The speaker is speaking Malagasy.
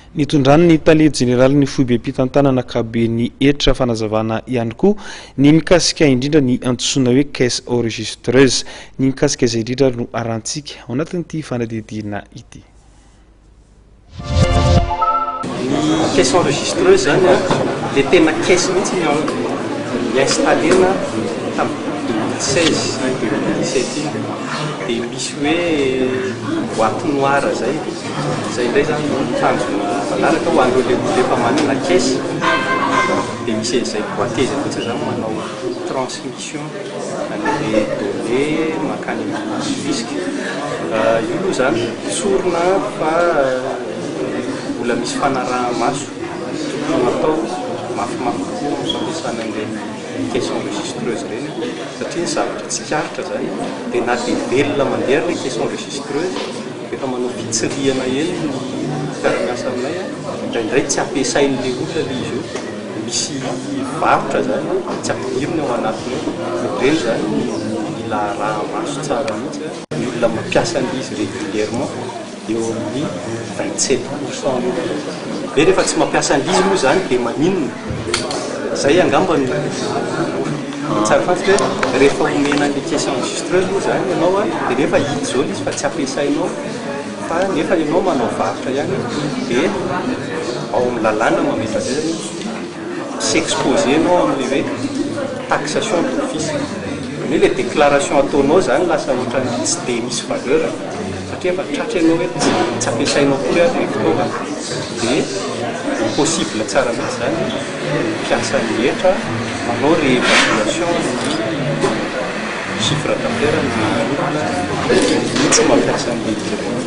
Nitondran'ny tale jeneralin'ny foibem-pitantanana ankapoben'ny hetra fanazavana ihany koa ny mikasika indrindra ny antsoina hoe caisse enregistreuse. Ny mikasika izay indrindra ary no arahantsika ao anatin'ity fanadihadiana ity. Ny caisse enregistreuse zany an, le tena caisse mihitsy no ni-installer-na tamin'ny 2016 sy 2017 iny. Dia misy hoe boite noire zay. Izay indray izany no tanjona manaraka ho an'ireo le olona efa manana caisse dia misy an'izay boite izay fotsiny izany manao transmission an'ilay données mankany amin'ny fisc. Io aloha izany tsorina fa mbola misy fanaraha-maso tokony hatao mafimafy kokoa amin'ny fampiasana an'ireny caisse enregistreuse ireny satria ny zavatra tsikaritra izany dia na dia velona mandeha ary ilay caisse enregistreuse. Rehefa manao fitsirihana eny ny mpiara-miasa aminay, indraindray tsy ampiasain'ilay olona ilay izy io, misy varotra izany tsy ampidiriny ao anatiny ao. Ireny izany mila araha-maso tsara mihitsy. Ny olona mampiasa an'ilay izy régulièrement eo amin'ny 27 % eo. Hoe rehefa tsy mampiasa an'ilay izy moa izany dia maninona? Izay angamba no tsara fantatra hoe rehefa omena an'ilay caisse enregistreuse moa izany ianao dia nefa hita izao ilay izy fa tsy ampiasainao fa nefa ianao manao varotra ihany dia ao amin'ny lalàna mametra an'izay izany s'exposer ianao amin'ilay hoe taxation d'office. Izany hoe ilay déclaration ataonao izany lasa ohatran'ny tsy dia misy valeur satria efa tratra ianao hoe tsy ampiasainao akory ary ilay fitaovana dia possible tsara mihitsy izany ny mpiasan'ny hetra manao réévaluation ny chiffre d'affaires ny olona tsy mampiasa an'ilay bureau.